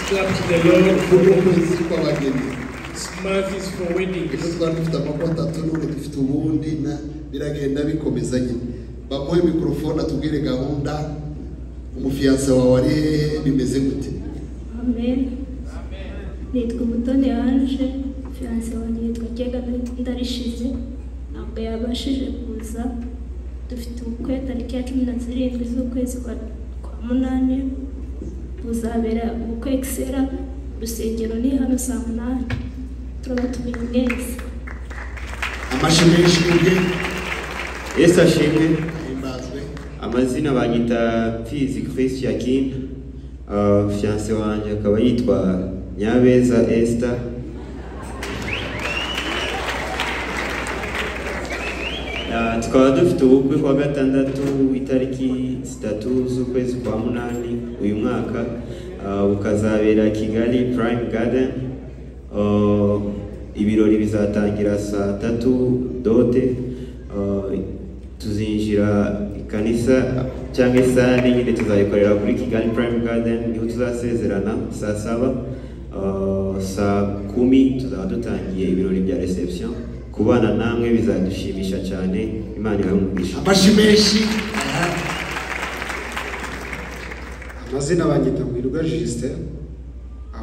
Clap to the Lord. Uku kwezi kw'abageni. This month is for Ejo weddings. twari dufite amakwe atatu, none dufite ubundi, na biragenda bikomeza nyine. Bamuhe mikorofone atubwire gahunda. Umufiyanse wawe ari hehe, bimeze gute? Amen. Nitwa Umutoni Ange, fiancé wanjye yitwa Kega Ndarishize, ntabwo yabashije kuza. Dufite ubukwe tariki ya 17 z'ukwezi kwa 8, buzabera ubukwe Excella, urusengero ni hano saa 8. Turabatumiye mwese. Amashyi menshi kubwe. Yesu ashimwe. Ahimbazwe. Amazina banyita Mfizi Chris Yakin. Fiancé wanjye akaba yitwa Nyabeza Esther. Tukaba dufite ubukwe kwa gatandatu itariki 3 z'ukwezi kwa 8 uyu mwaka, bukazabera Kigali Prime Garden. Ibirori bizatangira saa 3 dote. Tuzinjira ikanisa cyangwa isare nyine tuzayikorera kuri Kigali Prime Garden, niho tuzasezerana saa 7. Saa 10 tuzaba dutangiye ibirori bya reception. Kubana namwe bizadushimisha cyane. Imana ibahe umugisha. Amashyi menshi. Amazina banyita Mwirwa Justin,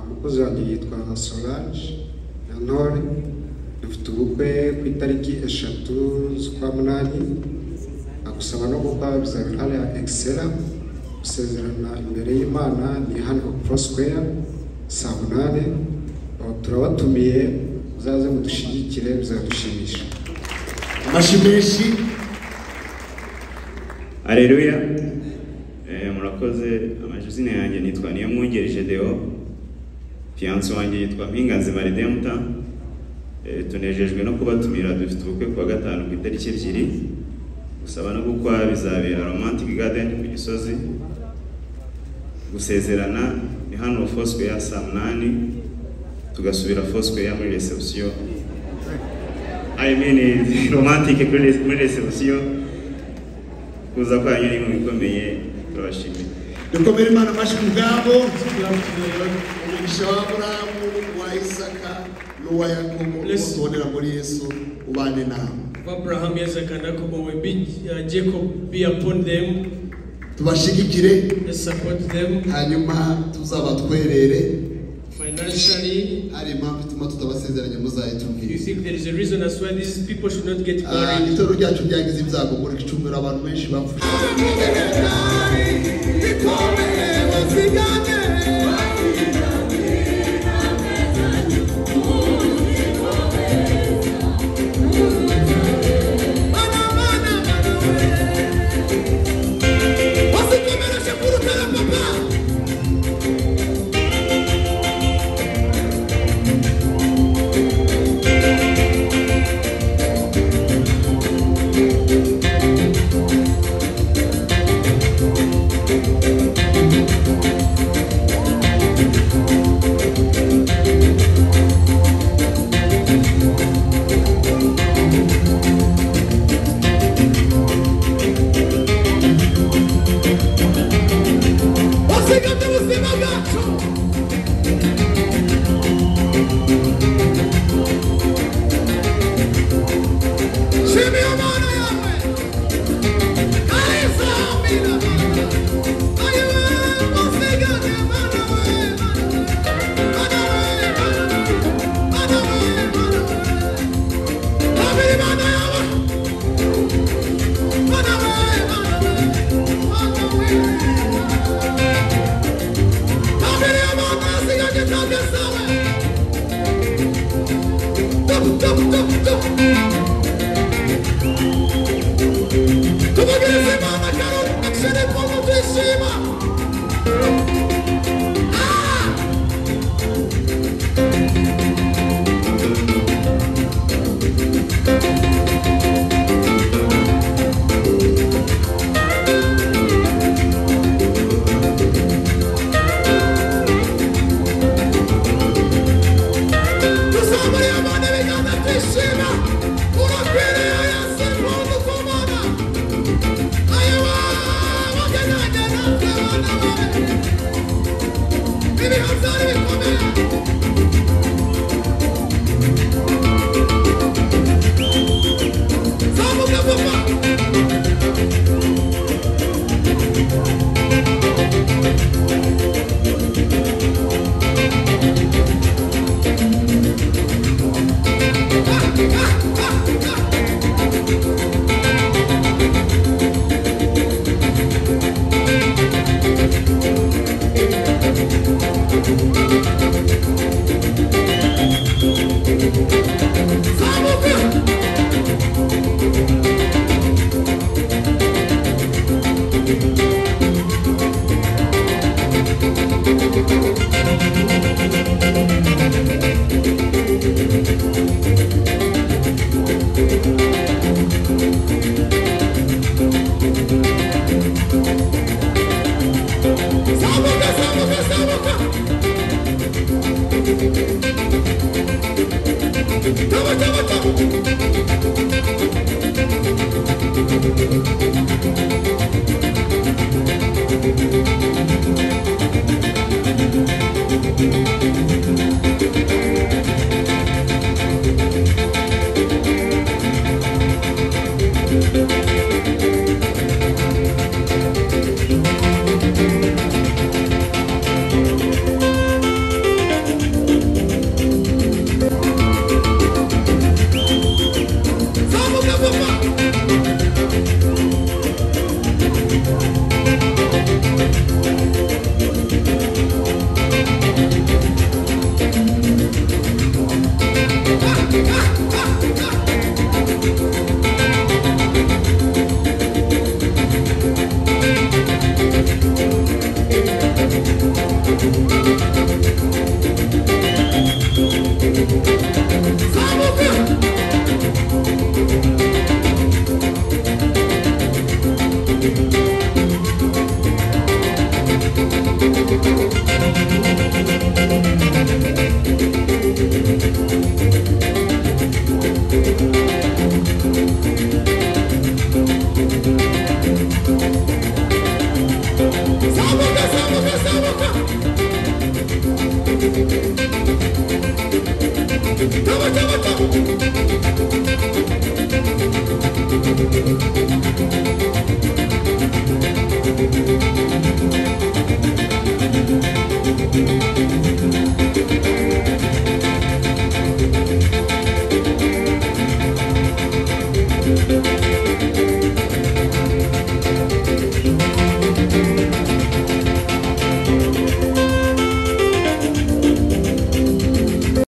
umukozi wanjye yitwa Solange na Ntore. Dufite ubukwe ku itariki 3 z'ukwa 8. Gusaba no gukwa bizabera hariya Excella. Gusezerana imbere y'Imana ni hano Pro Square saa 8. Turabatumiye, muzaze mudushigikire, bizadushimisha. Amashyi menshi. Haleluya. Murakoze. Amazina yanjye nitwa Niyomwungeri Gedeon. Fiancé wanjye yitwa Mpinganzima Redempta. Tunejejwe no kubatumira, dufite ubukwe kuwa gatanu ku itariki 2. Gusaba no gukwa bizabera Romantic Garden ku Gisozi. Gusezerana ni hano Foursquare saa 8, tugasubira Foursquare muri reception. I mean romantic muri reception. Kuza kwanyu ni mu bikomeye, turabashimiye. Dukomere Imana amashyi ku bwabo. Umugisha wa Aburahamu, wa Isaka n'uwa Yakobo tubonera muri Yesu ubane nawe. Abraham, Isaac and Jacob will be, Jacob be upon them. Tubashigikire. Let's support them. Hanyuma tuzabatwerere financially. Hari impamvu ituma tutabasezeranya, muzayitubwire. You think there is a reason as why these people should not get married? Itorero ryacu ryagize ibyago muri icumbi, abantu benshi bapfuye. Amen. Zamuka papa. Zamuka, zamuka, zamuka. Taba, taba, taba. Zamuka papa. Zamuka. Zamuka, zamuka, zamuka. Taba, taba.